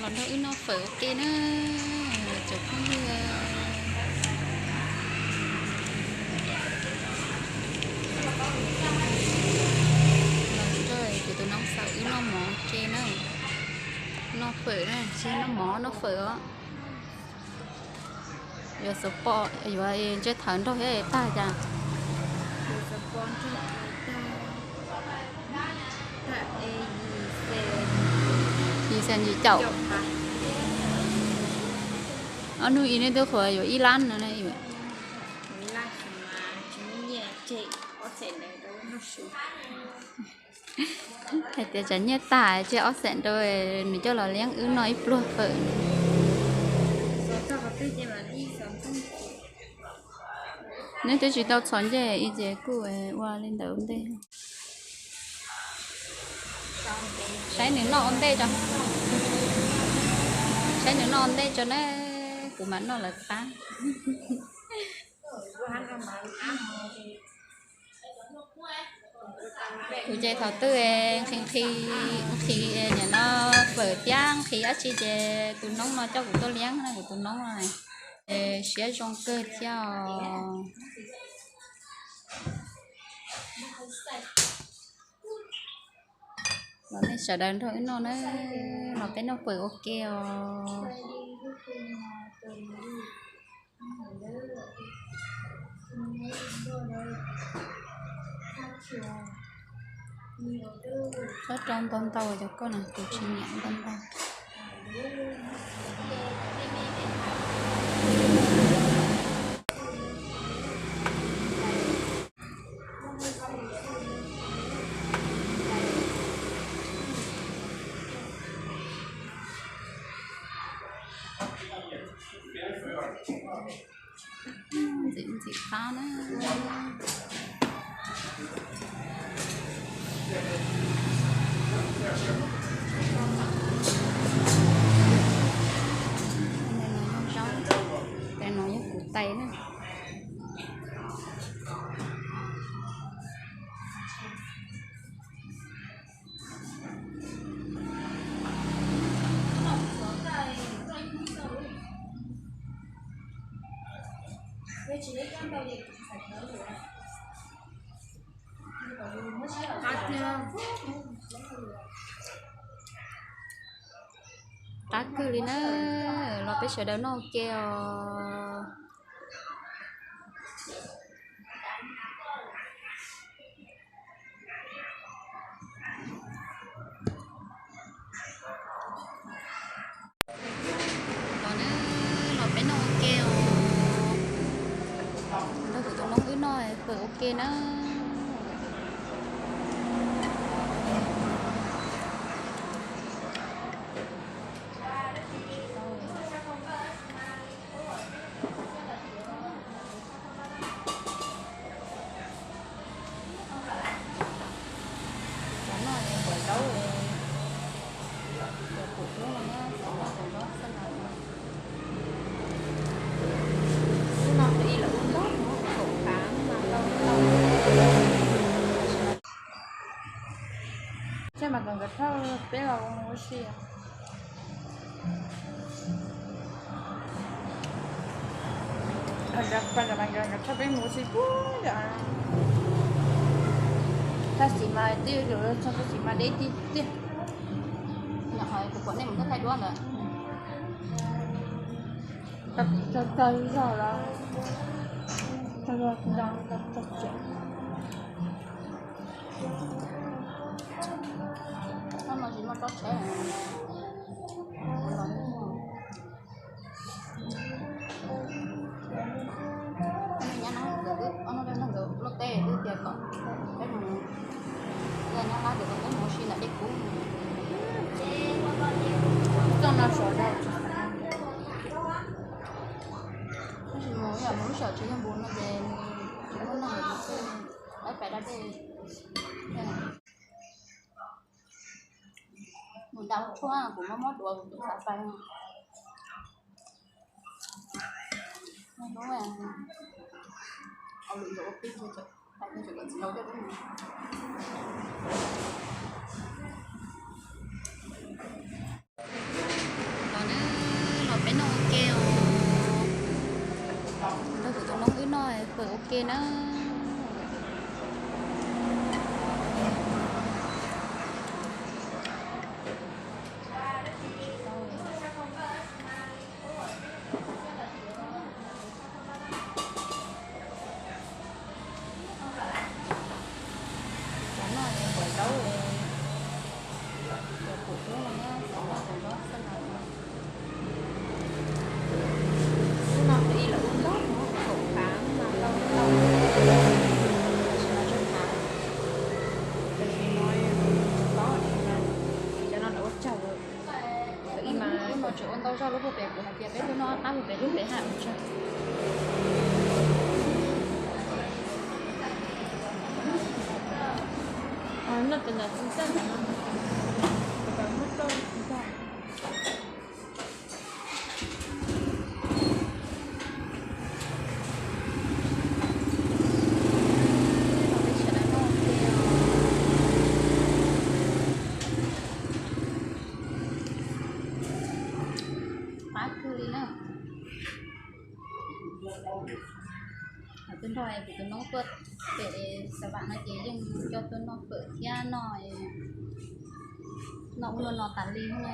Los nrog wb noj fawm ua ke na, tsoom phooj ywg. Los nrog kuv tus noob xav wb noj mov ua ke na, noj fawm na, tsis noj mov, noj fawm os. Yuav xav pom, yuav ntsej thawv nrog thiab tag cas. Yim xees yim caum. Ob hnub ib nej twb qhuas yuav ib lab no ne. Hais tias tsam nyiaj tag tseg ob xees rau nws coj los liab wb noj ib pluag fawm. Neb twb tsis tau txhos ncej ib ces kuj ua li ntawd ua ntej. Saib nws noj ua ntej tso. Saib nws noj ua ntej tso na, kuv mam noj lawv qab. Kuv ces thaum twg nqhis nqhis nqhis nim no fawm thiab nqhis dab tsi ces tus noob no coj kuv tuaj liab na, kuv tus noob no siab zoo kawg thiab os. Los nej sawv daws nrog wb noj na, los peb noj fawm ua ke os. Tsob rau ntau ntau cov koj na, kuv tsis nyiam ntau ntau. Ntxim ntxim qab na. Tais no yog kuv tais na. Qab kawg li na, los peb sawv daws noj ua ke os. Los na, los peb noj ua ke os. Nrog kuv tus noob wb noj fawm ua ke na. Ces mas kom nkawd thauj peb los mus ua si. Nkawd thauj peb mus ua si puag yom. Thaj xim mas twb yuav txog thaj xim mas deb tiag tiag. Nyuam qhuav kuv pom nej mus thaij duab ntawd. Tag zog lawm. Tag zog ntag, tag tag tsev. Hnub no tsis muaj tsob tsheb. Nyab Lab nkawd, ob no nkawd luaj teb twb tias kom peb mus, nyab Lab tias kom peb mus ua si ntawm dej kub. Txoj no sawv daws, tab sis mus yam mus lub sij hawm tsis yog npus no ces tsis muaj neeg, lawv pem da dej. Mus nta tshuaj kuv muab muab dua kuv tus xav pais. Ua lwm zaus ua pib, pais txiv laus coj peb mus. Ua ua ke na. Cov no kuv zaub, kuv pum ub no, cov no kuv zaub xwb no. Hnub no kuv ib los ua ntau, kaum phav mas ntau ntau, tam sim no tsawg phav, tam sim no plaub, cov no lawv ua tsaug. Ib mas hnub no tseem ua ntau zog lub puag pem, kuv hais tias peb tuaj noj qab puag pem lub pem haj ua tsaug. Noj tus ntawd tsis txawj ntawm no, tus ntawd muab rau tsis txawj. Qab kawg li na. Tus nrog kuv tus noob tuaj pem Xav Vam no ces yeej coj tuaj noj fawm thiab noj, noj ub noj no tas li na.